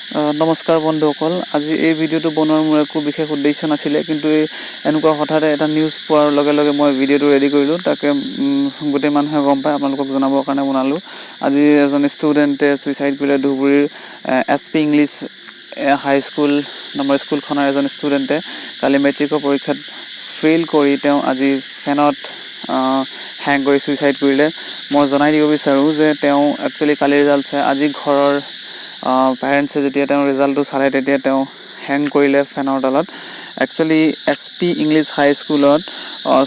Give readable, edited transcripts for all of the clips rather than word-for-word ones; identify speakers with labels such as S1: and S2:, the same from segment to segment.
S1: নমস্কাৰ বন্ধুসকল, আজি এই ভিডিঅ'টো বনোৱাৰ মোৰ একো বিশেষ উদ্দেশ্য নাছিলে, কিন্তু এই এনেকুৱা হঠাতে এটা নিউজ পোৱাৰ লগে লগে মই ভিডিঅ'টো ৰেডি কৰিলোঁ। তাকে গোটেই মানুহে গম পায়, আপোনালোকক জনাবৰ কাৰণে বনালোঁ। আজি এজন ষ্টুডেণ্টে ছুইচাইড কৰিলে। ধুবুৰীৰ এছ পি ইংলিছ হাই স্কুল নামৰ স্কুলখনৰ এজন ষ্টুডেণ্টে কালি মেট্ৰিকৰ পৰীক্ষাত ফেইল কৰি তেওঁ আজি ফেনত হেং কৰি ছুইচাইড কৰিলে। মই জনাই দিব বিচাৰোঁ যে তেওঁ একচুৱেলি কালি ৰিজাল্ট চাই আজি ঘৰৰ পেৰেণ্টছে যেতিয়া তেওঁৰ ৰিজাল্টটো চালে, তেতিয়া তেওঁ হেং কৰিলে ফেনৰ তলত। একচুৱেলি এছ পি ইংলিছ হাই স্কুলত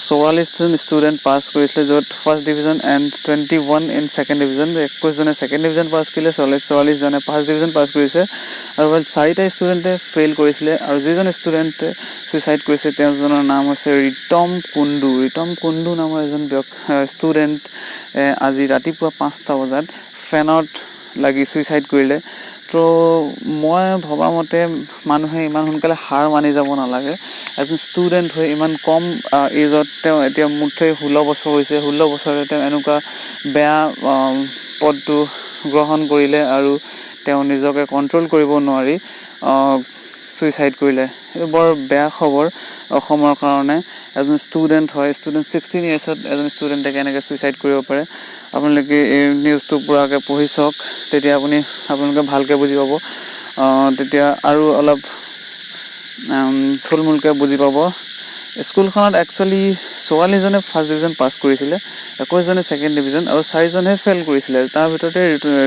S1: 44জন ষ্টুডেণ্ট পাছ কৰিছিলে, য'ত first division and 21 in second division। 21জনে second division pass কৰিলে, 44জনে ফাৰ্ষ্ট ডিভিজন পাছ কৰিছে আৰু চাৰিটা ষ্টুডেণ্টে ফেইল কৰিছিলে। আৰু যিজন ষ্টুডেণ্টে ছুইচাইড কৰিছে, তেওঁজনৰ নাম হৈছে ৰিতম কুণ্ডু। ৰিতম কুণ্ডু নামৰ এজন ষ্টুডেণ্ট আজি ৰাতিপুৱা 5টা বজাত ফেনত লাগি ছুইচাইড কৰিলে। তো মই ভবা মতে মানুহে ইমান সোনকালে হাৰ মানি যাব নালাগে। এজন ষ্টুডেণ্ট হৈ ইমান কম এইজত, তেওঁ এতিয়া মুঠেই 16 বছৰ হৈছে, 16 বছৰতে তেওঁ এনেকুৱা বেয়া পথটো গ্ৰহণ কৰিলে আৰু তেওঁ নিজকে কণ্ট্ৰল কৰিব নোৱাৰি ছুইচাইড কৰিলে। এইটো বৰ বেয়া খবৰ অসমৰ কাৰণে। এজন ষ্টুডেণ্ট হয়, ষ্টুডেণ্ট, 16 ইয়েৰ্ছত এজন ষ্টুডেণ্টে কেনেকৈ ছুইচাইড কৰিব পাৰে? আপোনালোকে এই নিউজটো পূৰাকৈ পঢ়ি চাওক, তেতিয়া আপোনালোকে ভালকৈ বুজি পাব। তেতিয়া আৰু অলপ থুলমূলকৈ বুজি পাব। স্কুলখনত একচুৱেলি 44জনে ফাৰ্ষ্ট ডিভিজন পাছ কৰিছিলে, 21জনে ছেকেণ্ড ডিভিজন আৰু চাৰিজনহে ফেইল কৰিছিলে। তাৰ ভিতৰতে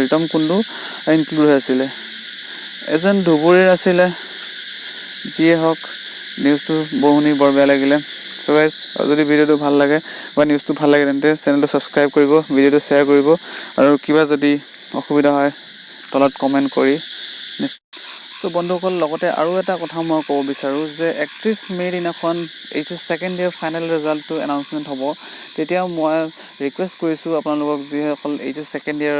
S1: ৰিতম কুণ্ডু ইনক্লুড হৈ আছিলে। এজন ধুবুৰীৰ আছিলে। যিয়ে হওক, নিউজটো শুনি বৰ বেয়া লাগিলে। চ' গাইজ, যদি ভিডিঅ'টো ভাল লাগে বা নিউজটো ভাল লাগে, তেন্তে চেনেলটো ছাবস্ক্ৰাইব কৰিব, ভিডিঅ'টো শ্বেয়াৰ কৰিব আৰু কিবা যদি অসুবিধা হয়, তলত কমেণ্ট কৰি। চ' বন্ধুসকল, লগতে আৰু এটা কথা মই ক'ব বিচাৰোঁ যে 31 মে' দিনাখন HS second year final ৰিজাল্টটো এনাউন্সমেণ্ট হ'ব। তেতিয়া মই ৰিকুৱেষ্ট কৰিছোঁ আপোনালোকক, যিসকল H S second year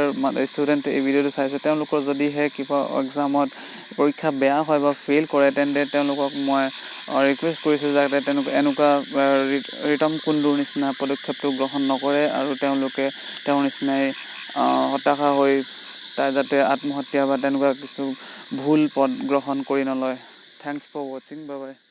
S1: student এই ভিডিঅ'টো চাইছে, তেওঁলোকৰ যদিহে কিবা এক্সামত পৰীক্ষা বেয়া হয় বা ফেইল কৰে, তেন্তে তেওঁলোকক মই ৰিকুৱেষ্ট কৰিছোঁ যাতে তেওঁলোকে এনেকুৱা ৰিতম কুণ্ডুৰ নিচিনা পদক্ষেপটো গ্ৰহণ নকৰে আৰু তেওঁলোকে তেওঁৰ নিচিনাই হতাশা হৈ তাই যাতে আত্মহত্যা বা তেনেকুৱা কিছু ভুল পথ গ্ৰহণ কৰি নলয়। Thanks for watching, bye bye.